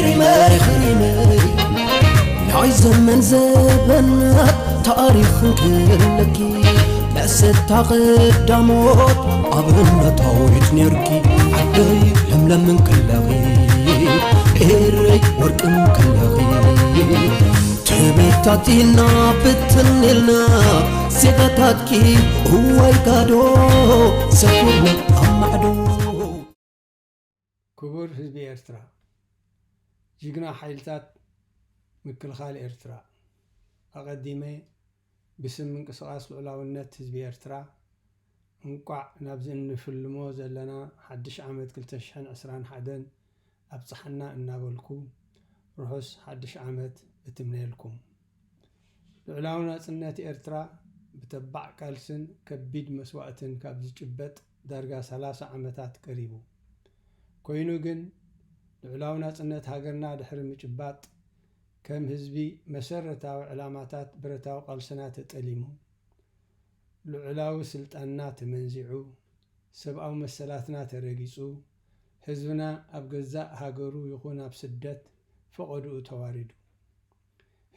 ሪመይ ሪመይ ናይ ዘመን ዘበናት ታሪኽ እንክለኪ መሰታ ቀዳሞት ኣብነታዊት ነርኪ ዓደይ ለምለም እንክለኺ ኤረይ ወርቂ እንክለኺ ተበታቲና ብትንልና ዜጋታትኪ እዋይ ጋዶ ሰፊርና ኣብ ማዕዶ። ክቡር ህዝቢ ኤርትራ፣ ጅግና ሓይልታት ምክልኻል ኤርትራ፣ ኣቐዲመ ብስም ምንቅስቓስ ልዑላውነት ህዝቢ ኤርትራ እንቋዕ ናብዚ እንፍልሞ ዘለና ሓድሽ ዓመት ክልተ ሽሕን ዕስራን ሓደን ኣብጽሓና እናበልኩ፣ ርሑስ ሓድሽ ዓመት እትምነየልኩም። ልዑላዊ ናጽነት ኤርትራ ብተባዕ ቃልስን ከቢድ መስዋእትን ካብ ዝጭበጥ ዳርጋ ሰላሳ ዓመታት ቀሪቡ። ኮይኑ ግን፣ ልዑላዊ ናጽነት ሃገርና ድሕሪ ምጭባጥ፣ ከም ህዝቢ መሰረታዊ ዕላማታት ብረታዊ ቃልስና ተጠሊሙ፣ ልዑላዊ ስልጣንና ተመንዚዑ፣ ሰብኣዊ መሰላትና ተረጊጹ፣ ህዝብና ኣብ ገዛእ ሃገሩ ይኹን ኣብ ስደት ፈቐድኡ ተዋሪዱ።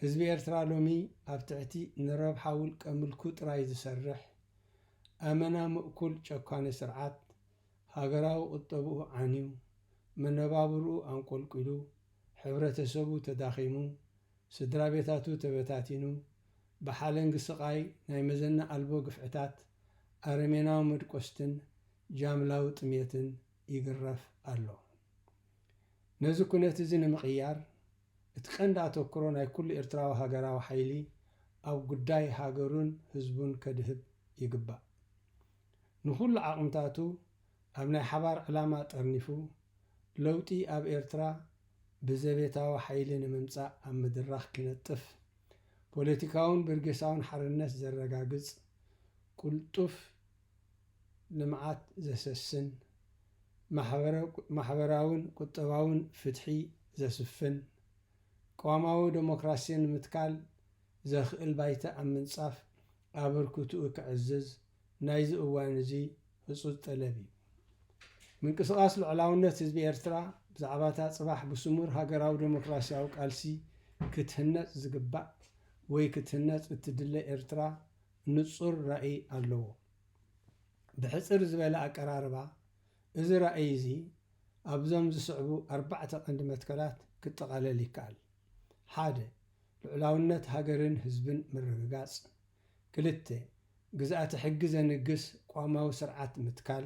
ህዝቢ ኤርትራ ሎሚ ኣብ ትሕቲ ንረብሓ ውልቀ ምልኩ ጥራይ ዝሰርሕ፣ ኣመና ምእኩል ጨኳኒ ስርዓት፣ ሃገራዊ ቁጠብኡ ዓንዩ፣ መነባብርኡ ኣንቆልቂሉ፣ ሕብረተሰቡ ተዳኺሙ፣ ስድራ ቤታቱ ተበታቲኑ፣ ብሓለንጊ ስቓይ ናይ መዘና ኣልቦ ግፍዕታት፣ ኣረሜናዊ መድቆስትን ጃምላዊ ጥሜትን ይግረፍ ኣሎ። ነዚ ኩነት እዚ ንምቕያር፣ እቲ ቀንዲ ኣተኩሮ ናይ ኩሉ ኤርትራዊ ሃገራዊ ሓይሊ ኣብ ጉዳይ ሃገሩን ህዝቡን ከድህብ ይግባእ። ንኹሉ ዓቕምታቱ ኣብ ናይ ሓባር ዕላማ ጠርኒፉ፣ ለውጢ ኣብ ኤርትራ ብዘቤታዊ ሓይሊ ንምምጻእ ኣብ ምድራኽ ክነጥፍ፣ ፖለቲካውን በርጌሳውን ሓርነት ዘረጋግጽ፣ ቅልጡፍ ልምዓት ዘሰስን፣ ማሕበረ-፣ ማሕበራውን ቁጠባውን ፍትሒ ዘስፍን፣ ቅዋማዊ ደሞክራሲ ንምትካል ዘኽእል ባይታ ኣብ ምንጻፍ ኣበርክትኡ ከዕዝዝ ናይዚ እዋን እዚ ህጹጽ ጠለብ እዩ። ምንቅስቓስ ልዑላውነት ህዝቢ ኤርትራ ብዛዕባ እታ ጽባሕ ብስሙር ሃገራዊ ደሞክራስያዊ ቃልሲ ክትህነጽ ዝግባእ ወይ ክትህነጽ እትድለ ኤርትራ ንጹር ራእይ ኣለዎ። ብሕጽር ዝበለ ኣቀራርባ፣ እዚ ራእይ እዚ ኣብዞም ዝስዕቡ ኣርባዕተ ቀንዲ መትከላት ክጠቓለል ይከኣል። ሓደ፣ ልዑላውነት ሃገርን ህዝብን ምርግጋጽ። ክልተ፣ ግዝኣተ ሕጊ ዘንግስ ቅዋማዊ ስርዓት ምትካል።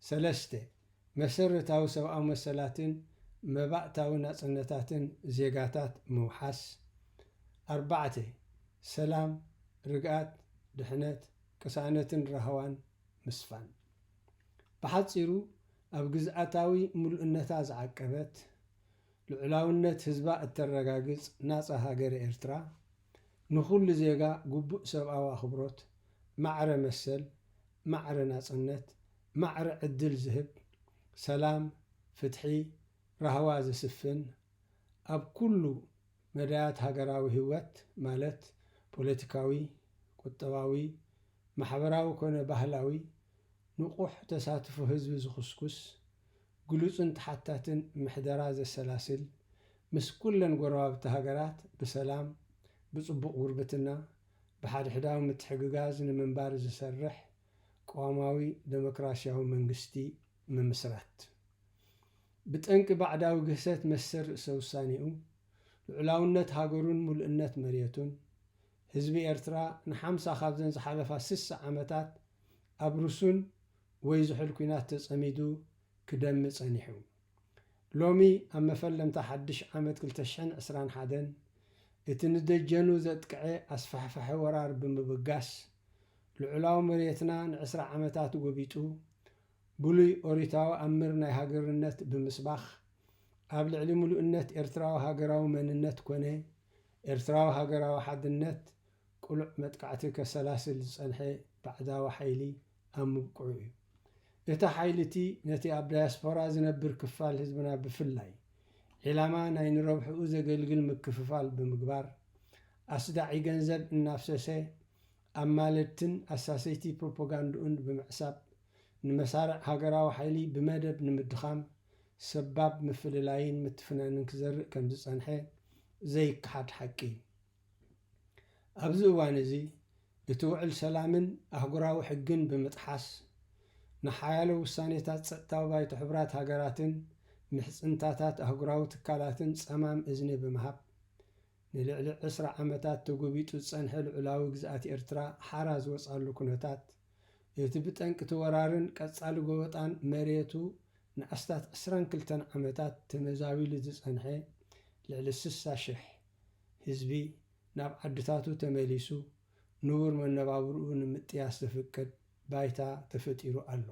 ሰለስተ፣ መሰረታዊ ሰብኣዊ መሰላትን መባእታዊ ናጽነታትን ዜጋታት ምውሓስ። ኣርባዕተ፣ ሰላም፣ ርግኣት፣ ድሕነት፣ ቅሳነትን ራህዋን ምስፋን። ብሓጺሩ፣ ኣብ ግዝኣታዊ ምሉእነታ ዝዓቀበት፣ ልዑላውነት ህዝባ እተረጋግጽ ናጻ ሃገረ ኤርትራ፣ ንኹሉ ዜጋ ግቡእ ሰብኣዊ ኣኽብሮት፣ ማዕረ መሰል፣ ማዕረ ናጽነት፣ ማዕረ ዕድል ዝህብ፣ ሰላም፣ ፍትሒ፣ ራህዋ ዘስፍን፣ ኣብ ኩሉ መዳያት ሃገራዊ ህይወት ማለት ፖለቲካዊ፣ ቁጠባዊ፣ ማሕበራዊ ኮነ ባህላዊ ንቑሕ ተሳትፎ ህዝቢ ዝኹስኩስ፣ ግሉጽን ተሓታትን ምሕደራ ዘሰላስል፣ ምስ ኩለን ጎረባብቲ ሃገራት ብሰላም፣ ብጽቡቕ ጉርብትና፣ ብሓድሕዳዊ ምትሕግጋዝ ንምንባር ዝሰርሕ ቅዋማዊ ደሞክራስያዊ መንግስቲ ምምስራት። ብጠንቂ ባዕዳዊ ግህሰት መሰል ርእሰ ውሳኔኡ፣ ልዑላውነት ሃገሩን ምሉእነት መሬቱን፣ ህዝቢ ኤርትራ ንሓምሳ ካብዘን ዝሓለፋ ስሳ ዓመታት ኣብ ርሱን ወይ ዝሑል ኲናት ተጸሚዱ ክደሚ ጸኒሑ። ሎሚ ኣብ መፈለምታ ሓድሽ ዓመት ክልተ ሽሕን ዕስራን ሓደን እቲ ንደጀኑ ዘጥቅዐ ኣስፋሕፋሒ ወራር ብምብጋስ፣ ልዑላዊ መሬትና ንዕስራ ዓመታት ጎቢጡ፣ ብሉይ ኦሪታዊ ኣምር ናይ ሃገርነት ብምስባኽ፣ ኣብ ልዕሊ ምሉእነት ኤርትራዊ ሃገራዊ መንነት ኮነ ኤርትራዊ ሃገራዊ ሓድነት ቅሉዕ መጥቃዕቲ ከሰላስል ዝጸንሐ ባዕዳዊ ሓይሊ ኣብ ምብቅዑ እዩ። እቲ ሓይሊ እቲ ነቲ ኣብ ዳያስፖራ ዝነብር ክፋል ህዝብና ብፍላይ ዒላማ ናይ ንረብሕኡ ዘገልግል ምክፍፋል ብምግባር፣ ኣስዳዒ ገንዘብ እናፍሰሰ ኣማለድትን ኣሳሰይቲ ፕሮፓጋንድኡን ብምዕሳብ፣ ንመሳርዕ ሃገራዊ ሓይሊ ብመደብ ንምድኻም፣ ሰባብ ምፍልላይን ምትፍናንን ክዘርእ ከም ዝጸንሐ ዘይከሓድ ሓቂ እዩ። ኣብዚ እዋን እዚ እቲ ውዕል ሰላምን ኣህጉራዊ ሕግን ብምጥሓስ፣ ንሓያሎ ውሳኔታት ጸጥታዊ ባይቶ ሕቡራት ሃገራትን ምሕጽንታታት ኣህጉራዊ ትካላትን ጸማም እዝኒ ብምሃብ፣ ንልዕሊ ዕስራ ዓመታት ተጎቢጡ ዝጸንሐ ልዑላዊ ግዝኣት ኤርትራ ሓራ ዝወጻሉ ኩነታት፣ እቲ ብጠንቂ እቲ ወራርን ቀጻሊ ጎበጣን መሬቱ ንኣስታት ዕስራን ክልተን ዓመታት ተመዛቢሉ ዝጸንሐ ልዕሊ ስሳ ሽሕ ህዝቢ ናብ ዓድታቱ ተመሊሱ ንቡር መነባብርኡ ንምጥያስ ዘፍቅድ ባይታ ተፈጢሩ ኣሎ።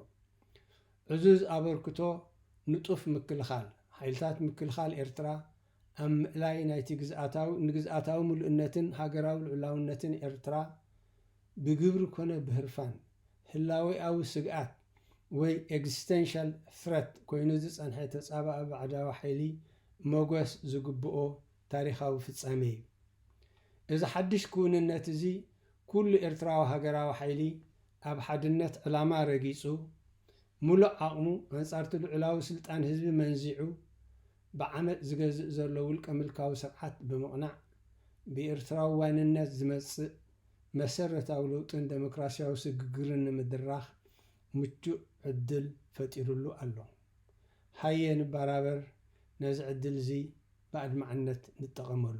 ዕዙዝ ኣበርክቶ ንጡፍ ምክልኻል ሓይልታት ምክልኻል ኤርትራ ኣብ ምእላይ ናይቲ ግዝኣታዊ ንግዝኣታዊ ምሉእነትን ሃገራዊ ልዑላውነትን ኤርትራ ብግብሪ ኮነ ብህርፋን ህላዌኣዊ ስግኣት ወይ ኤግዚስተንሻል ትረት ኮይኑ ዝጸንሐ ተጻባኢ ባዕዳዊ ሓይሊ መጎስ ዝግብኦ ታሪኻዊ ፍጻሜ እዩ። እዚ ሓድሽ ክውንነት እዚ ኩሉ ኤርትራዊ ሃገራዊ ሓይሊ ኣብ ሓድነት ዕላማ ረጊጹ፣ ምሉእ ዓቕሙ ኣንጻርቲ ልዑላዊ ስልጣን ህዝቢ መንዚዑ፣ ብዓመጽ ዝገዝእ ዘሎ ውልቀ ምልካዊ ስርዓት ብምቕናዕ፣ ብኤርትራዊ ዋንነት ዝመጽእ መሰረታዊ ለውጥን ደሞክራሲያዊ ስግግርን ንምድራኽ ምቹእ ዕድል ፈጢሩሉ ኣሎ። ሃየ ንበራበር፣ ነዚ ዕድል እዚ ብኣድማዕነት ንጠቐመሉ።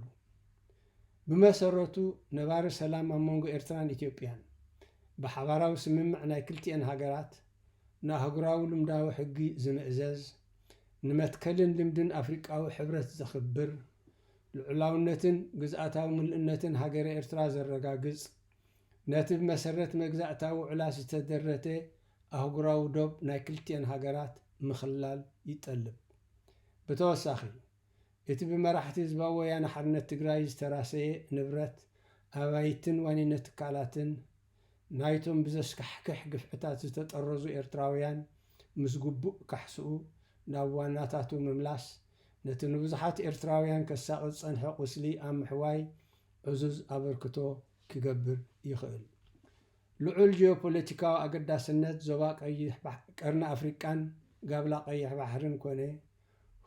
ብመሰረቱ ነባሪ ሰላም ኣብ መንጎ ኤርትራን ኢትዮጵያን ብሓባራዊ ስምምዕ ናይ ክልቲኤን ሃገራት ንኣህጉራዊ ልምዳዊ ሕጊ ዝምእዘዝ፣ ንመትከልን ልምድን ኣፍሪቃዊ ሕብረት ዘኽብር፣ ልዑላውነትን ግዝኣታዊ ምሉእነትን ሃገረ ኤርትራ ዘረጋግጽ፣ ነቲ ብመሰረት መግዛእታዊ ውዕላት ዝተደረተ ኣህጉራዊ ዶብ ናይ ክልቲኤን ሃገራት ምኽላል ይጠልብ። ብተወሳኺ፣ እቲ ብመራሕቲ ህዝባዊ ወያነ ሓርነት ትግራይ ዝተራሰየ ንብረት ኣባይትን ዋኒነት ትካላትን ናይቶም ብዘስካሕክሕ ግፍዕታት ዝተጠረዙ ኤርትራውያን ምስ ግቡእ ካሕስኡ ናብ ዋናታቱ ምምላስ፣ ነቲ ንብዙሓት ኤርትራውያን ከሳቒ ዝጸንሐ ቁስሊ ኣብ ምሕዋይ ዕዙዝ ኣበርክቶ ክገብር ይኽእል። ልዑል ጂኦፖለቲካዊ ኣገዳስነት ዞባ ቀይሕ ባሕ-፣ ቀርኒ ኣፍሪቃን ጋብላ ቀይሕ ባሕርን ኮነ፣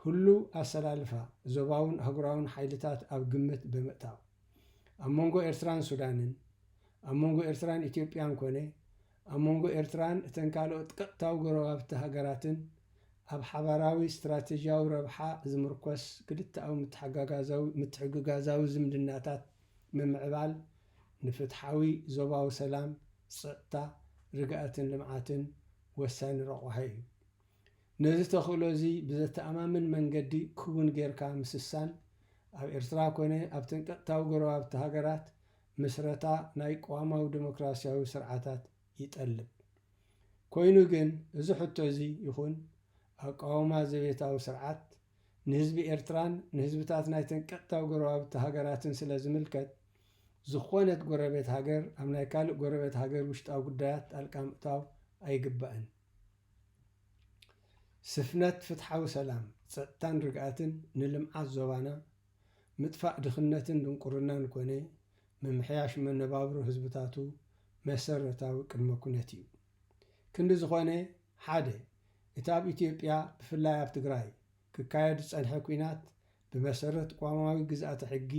ህሉው ኣሰላልፋ ዞባውን ኣህጉራውን ሓይልታት ኣብ ግምት ብምእታው፣ ኣብ መንጎ ኤርትራን ሱዳንን፣ ኣብ መንጎ ኤርትራን ኢትዮጵያን ኮነ፣ ኣብ መንጎ ኤርትራን እተን ካልኦት ቀጥታዊ ጎረባብቲ ሃገራትን ኣብ ሓባራዊ ስትራተጂያዊ ረብሓ ዝምርኮስ ክልተኣዊ ምትሓጋጋዛዊ-፣ ምትሕግጋዛዊ ዝምድናታት ምምዕባል ንፍትሓዊ ዞባዊ ሰላም፣ ጸጥታ፣ ርግኣትን ልምዓትን ወሳኒ ረቋሒ እዩ። ነዚ ተኽእሎ እዚ ብዘተኣማምን መንገዲ ክውን ጌርካ ምስሳን፣ ኣብ ኤርትራ ኮነ ኣብተን ቀጥታዊ ጎረባብቲ ሃገራት ምስረታ ናይ ቅዋማዊ ዴሞክራሲያዊ ስርዓታት ይጠልብ። ኮይኑ ግን፣ እዚ ሕቶ እዚ ይኹን ኣቃውማ ዘቤታዊ ስርዓት ንህዝቢ ኤርትራን ንህዝብታት ናይተን ቀጥታዊ ጎረባብቲ ሃገራትን ስለ ዝምልከት፣ ዝኾነት ጎረቤት ሃገር ኣብ ናይ ካልእ ጎረቤት ሃገር ውሽጣዊ ጉዳያት ጣልቃ ምእታው ኣይግባእን። ስፍነት ፍትሓዊ ሰላም፣ ጸጥታን ርግኣትን ንልምዓት ዞባና፣ ምጥፋእ ድኽነትን ድንቁርናን ኮነ ምምሕያሽ መነባብሮ ህዝብታቱ መሰረታዊ ቅድመ ኩነት እዩ። ክንዲ ዝኾነ፣ ሓደ፣ እቲ ኣብ ኢትዮጵያ፣ ብፍላይ ኣብ ትግራይ፣ ክካየድ ዝጸንሐ ኲናት ብመሰረት ቅዋማዊ ግዝኣተ ሕጊ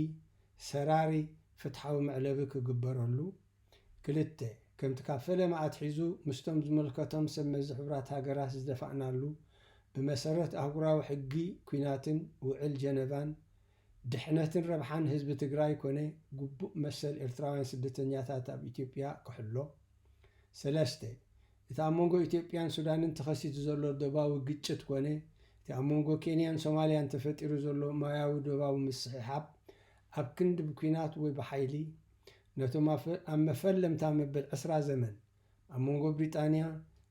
ሰራሪ ፍትሓዊ መዕለቢ ክግበረሉ፣ ክልተ፣ ከምቲ ካብ ፈለማ ኣትሒዙ ምስቶም ዝመልከቶም ሰብ መዚ ሕቡራት ሃገራት ዝደፋእናሉ፣ ብመሰረት ኣህጉራዊ ሕጊ ኲናትን ውዕል ጀነቫን፣ ድሕነትን ረብሓን ህዝቢ ትግራይ ኮነ ግቡእ መሰል ኤርትራውያን ስደተኛታት ኣብ ኢትዮጵያ ክሕሎ። ሰለስተ፣ እቲ ኣብ መንጎ ኢትዮጵያን ሱዳንን ተኸሲቱ ዘሎ ዶባዊ ግጭት ኮነ እቲ ኣብ መንጎ ኬንያን ሶማልያን ተፈጢሩ ዘሎ ማያዊ ዶባዊ ምስሕሓብ ኣብ ክንዲ ብኲናት ወይ ብሓይሊ ነቶም ኣፈ-፣ ኣብ መፈለምታ መበል ዕስራ ዘመን ኣብ መንጎ ብሪጣንያ፣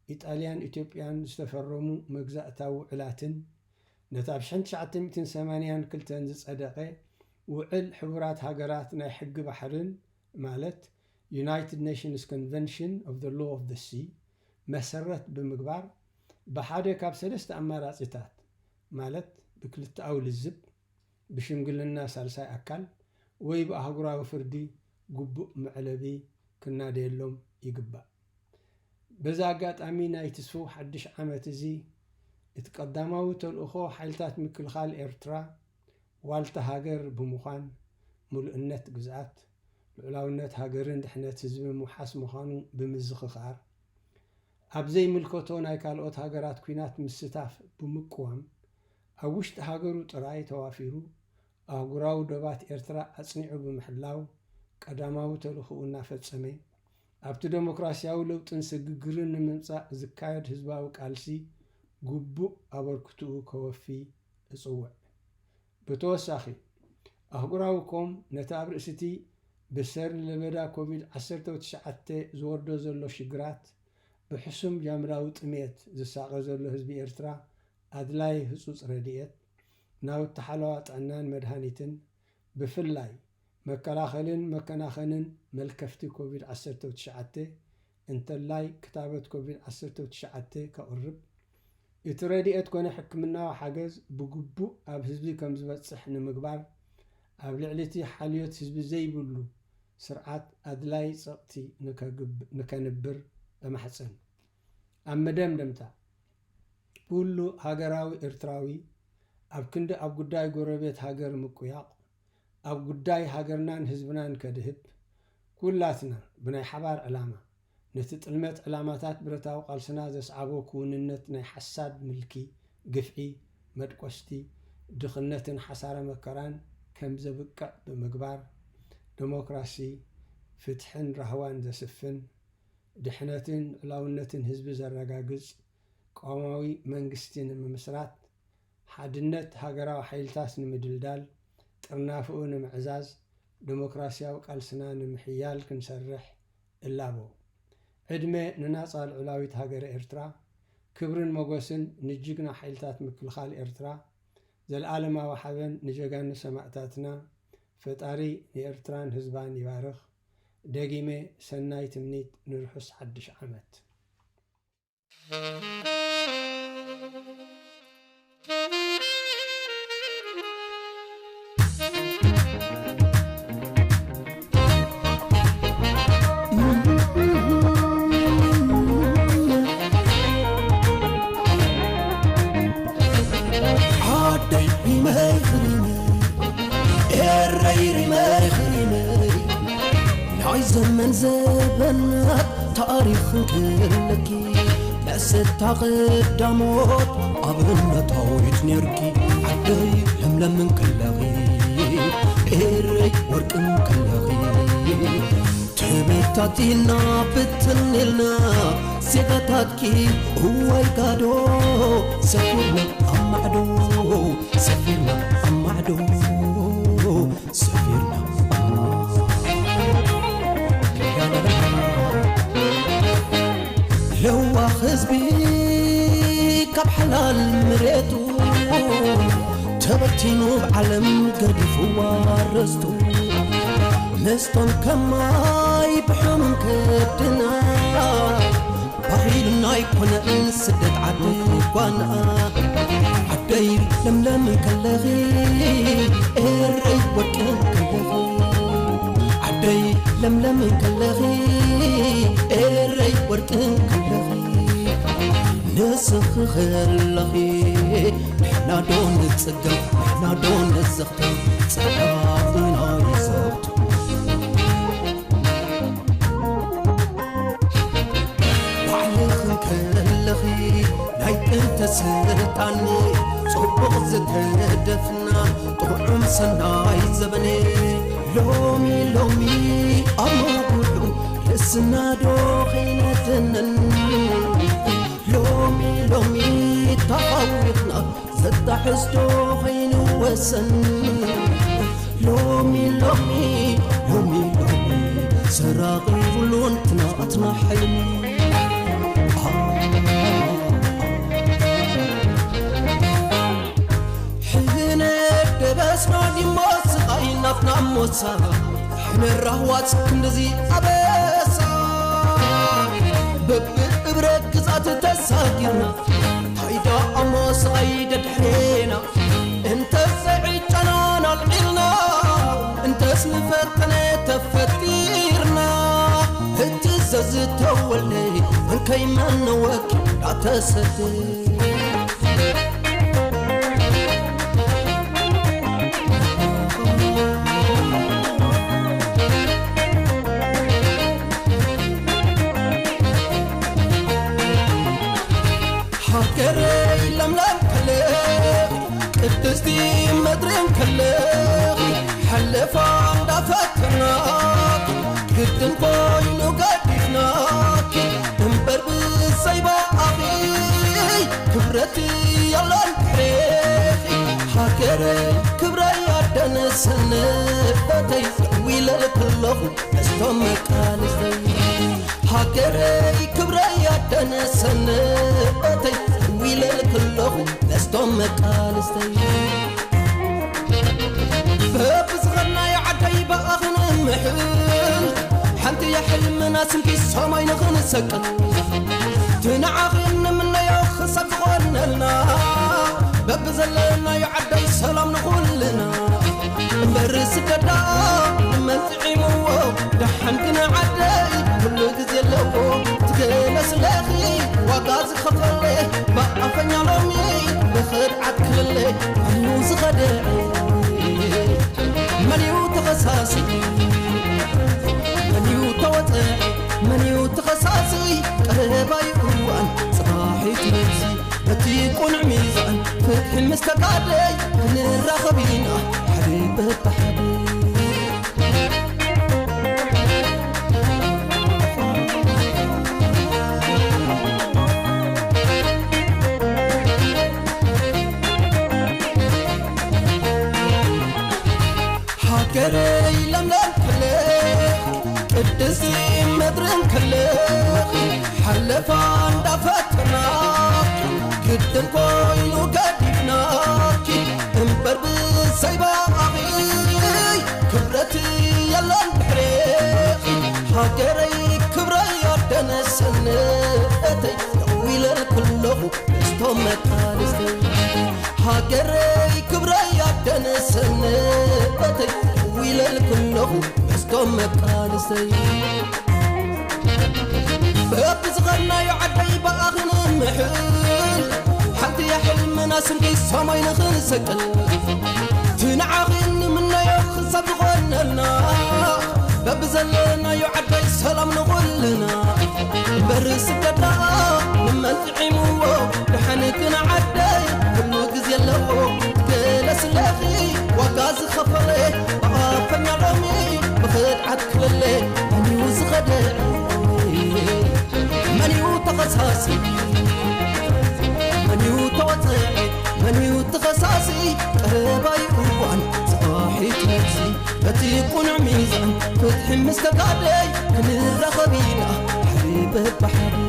ኢጣልያን ኢትዮጵያን ዝተፈረሙ መግዛእታዊ ውዕላትን ነቲ ኣብ ሽሕን ትሽዓተ ሚእትን ሰማንያን ክልተን ዝጸደቐ ውዕል ሕቡራት ሃገራት ናይ ሕጊ ባሕርን ማለት United Nations Convention of the Law of the Sea መሰረት ብምግባር ብሓደ ካብ ሰለስተ ኣማራጺታት ማለት ብክልተኣዊ ልዝብ፣ ብሽምግልና ሳልሳይ ኣካል ወይ ብኣህጉራዊ ፍርዲ ግቡእ መዕለቢ ክናደየሎም ይግባእ። በዚ ኣጋጣሚ ናይቲ ስፉው ሓድሽ ዓመት እዚ እቲ ቀዳማዊ ተልእኾ ሓይልታት ምክልኻል ኤርትራ ዋልታ ሃገር ብምዃን፣ ምሉእነት ግዝኣት፣ ልዑላውነት ሃገርን ድሕነት ህዝብን ምውሓስ ምዃኑ ብምዝኽኻር፣ ኣብ ዘይምልከቶ ናይ ካልኦት ሃገራት ኲናት ምስታፍ ብምቅዋም፣ ኣብ ውሽጢ ሃገሩ ጥራይ ተዋፊሩ ኣህጉራዊ ዶባት ኤርትራ ኣጽኒዑ ብምሕላው፣ ቀዳማዊ ተልእኾኡ እናፈጸመ፣ ኣብቲ ደሞክራስያዊ ለውጥን ስግግርን ንምምጻእ ዝካየድ ህዝባዊ ቃልሲ ግቡእ ኣበርክትኡ ከወፊ እጽውዕ። ብተወሳኺ፣ ኣህጉራዊ ኮም ነቲ ኣብ ርእሲ እቲ ብሰሪ ለበዳ ኮቪድ ዓሰርተ ትሽዓተ ዝወርዶ ዘሎ ሽግራት፣ ብሕሱም ጃምላዊ ጥሜት ዝሳቐ ዘሎ ህዝቢ ኤርትራ ኣድላይ ህጹጽ ረድኤት፣ ናውቲ ሓለዋ ጥዕናን መድሃኒትን፣ ብፍላይ መከላኸልን መከናኸንን መልከፍቲ ኮቪድ ዓሰርተ ትሽዓተ፣ እንተላይ ክታበት ኮቪድ ዓሰርተ ትሽዓተ ከቕርብ፣ እቲ ረድኤት ኮነ ሕክምናዊ ሓገዝ ብግቡእ ኣብ ህዝቢ ከም ዝበጽሕ ንምግባር፣ ኣብ ልዕሊ እቲ ሓልዮት ህዝቢ ዘይብሉ ስርዓት ኣድላይ ጸቕቲ ንከግብ-፣ ንከንብር እማሕጽን። ኣብ መደምደምታ፣ ኩሉ ሃገራዊ ኤርትራዊ ኣብ ክንዲ ኣብ ጉዳይ ጎረቤት ሃገር ምቁያቕ፣ ኣብ ጉዳይ ሃገርናን ህዝብናን ከድህብ፣ ኩላትና ብናይ ሓባር ዕላማ፣ ነቲ ጥልመት ዕላማታት ብረታዊ ቃልስና ዘስዓቦ ክውንነት ናይ ሓሳድ ምልኪ፣ ግፍዒ፣ መድቆስቲ፣ ድኽነትን ሓሳረ መከራን ከም ዘብቅዕ ብምግባር፣ ደሞክራሲ፣ ፍትሕን ራህዋን ዘስፍን፣ ድሕነትን ልዑላውነትን ህዝቢ ዘረጋግጽ ቅዋማዊ መንግስቲ ንምምስራት፣ ሓድነት ሃገራዊ ሓይልታት ንምድልዳል፣ ጥርናፈኡ ንምዕዛዝ፣ ደሞክራስያዊ ቃልስና ንምሕያል ክንሰርሕ እላቦ። ዕድመ ንናጻ ልዑላዊት ሃገረ ኤርትራ፣ ክብርን ሞገስን ንጅግና ሓይልታት ምክልኻል ኤርትራ፣ ዘለኣለማዊ ሓበን ንጀጋኑ ሰማእታትና፣ ፈጣሪ ንኤርትራን ህዝባን ይባርኽ። ደጊመ ሰናይ ትምኒት ንርሑስ ሓድሽ ዓመት። ዓደይ ሪመይ ሪመይ፣ ኤረይ ሪመይ ሪመይ፣ ናይ ዘመን ዘበናት ታሪኽ እንክለኪ፣ መሰታ ቀዳሞት ኣብነታዊት ኔርኪ። ዓደይ ለምለም እንክለኺ፣ ኤረይ ወርቂ እንክለኺ፣ ተበታቲና ብትን ኢልና ዜጋታትኪ። እዋይ ጋዶ ሰፊርና ኣብ ማዕዶ፣ ሰፊርና ኣብ ማዕዶ፣ ሰፊርና ኣብ ማዕዶ። ለዋህ ህዝቢ ካብ ሓላል መሬቱ ተበቲኑ ብዓለም ገዲፍዋ ርስቱ። መስቶን ከማይ ብሕሙም ከድና፣ ባህልና ኣይኮነን ስደት ዓዲ ጓና። ዓደይ ለምለም ከለኺ፣ ኤረይ ወርቂ ከለኺ። ዓደይ ለምለም ከለኺ፣ ኤረይ ወርቂ ከለኺ። ንስኺ ከለኺ፣ ንሕና ዶ ንጽገም፣ ንሕና ዶ ንዘኽተም፣ ጸላኢና ይዘኽተም። ባዕልኽን ከለኺ ናይ ጥንተ ስልጣን ጽቡቕ ዝተደፍና ጥዑም ሰናይ ዘበነ ሎሚ ሎሚ ኣብ መጉዑ ርእስና ዶ ኸይነተንን ሎሚ ሎሚ ተሃዊኽና ዘጣሕስ ዶ ኸይንወሰን ሎሚ ሎሚ ሎሚ ሎሚ ሰራቒ ኩሉ እንትናትና ሕልሚ ሕነ ደበስና ዲሞ ስቓይ ናትና ሞሳ ሕነ ራህዋት ክንድዚ ኣበሳ በብእብረ ግዛት ተሳጊርና እንታይ ደኣ እሞ ስቓይ ደድሕሬና እንተ ዘይዕጫናን ኣልዒልና እንተስ ንፈተነ ተፈጢርና እቲ ዘዝተወልደ እንከይ መነወኪ ዳተሰደ መድረን ከለኺ ሓለፋ እንዳፈተናኪ ግድን ኮይኑ ገዲፍናኪ እምበር ብዘይባኣኺ ክብረት የለን ድሕሬኺ ሃገረይ ክብረይ ኣደነ ሰነበተይ ደዊለል ከለኹ ነስቶም መቃልስተይ ሃገረይ ክብረይ ኣደነ ሰነበተይ ደዊለል ከለኹ ነስቶም መቃልስተይ በብዝኸድናዮ ዓደይ ብኣኽን ምሕል ሓንቲ የሕልምና ስንኪ ሰማይ ንኽንሰቅል ትንዓኺ እንምነዮ ክሳብ ዝኾነልና በብዘለናዮ ዓደይ ሰላም ንኹልና እምበር ስደዳ ንመን ጥዒምዎ ደሓን ግን ዓደይ ኩሉ ግዜ ኣለዎ ትገለስለኺ ዋጋ ዝኸፈለ ብኣፈኛ ሎሚ ብኽድዓት ክልለ እዩ ዝኸደ መን እዩ ተኸሳሲ መን እዩ ተወፀ መን እዩ ተኸሳሲ ቀረባይ እዋን ፅባሒት ነብሲ በቲ ቁኑዕ ሚዛን ፍትሒ ምስ ተጋደይ ክንራኸብ ኢና ሓደ በብሓደ ሃገረይ ለምለም ከለኺ ቅድስቲ መድረን ከለኺ ሓለፋ እንዳፈተናኪ ግድን ኮይኑ ገዲፍናኪ እምበር ብዘይባኣኺ ክብረት የለን ድሕሬኺ ሃገረይ ክብረይ ኣደነ ሰነተይ ደዊለ ከለኹ ምስቶም መቃልስተይ ሃገረይ ክብረይ ኣደነ ሰነተይ ደዊለ ከለኹ ምስቶም መቃልስተይ በብዝኸድናዮ ዓደይ ብኣኽን ምሕል ሓንቲ የሕልምና ስንኪ ሰማይ ንኽንሰቅል ትንዓኺ ንምነዮ ክሳብ ዝኾነልና በብዘለናዮ ዓደይ ሰላም ንኹልና እምበር ስደዳ ንመን ጥዒምዎ ደሓን ግን ዓደይ ኩሉ ግዜ ኣለዎ ገለ ስለኺ ዋጋ ዝኸፈለ ብኣፈኛ ሎሚ ብኽድዓት ክልለ መን እዩ ዝኸደ መን እዩ ተኸሳሲ መን እዩ ተወፀዐ መን እዩ ተኸሳሲ ቀረባይ እዋን ፅባሒት ነብሲ በቲ ቁኑዕ ሚዛን ፍትሒ ምስ ተጋደይ ክንራኸብ ኢና ሓደ በብሓደ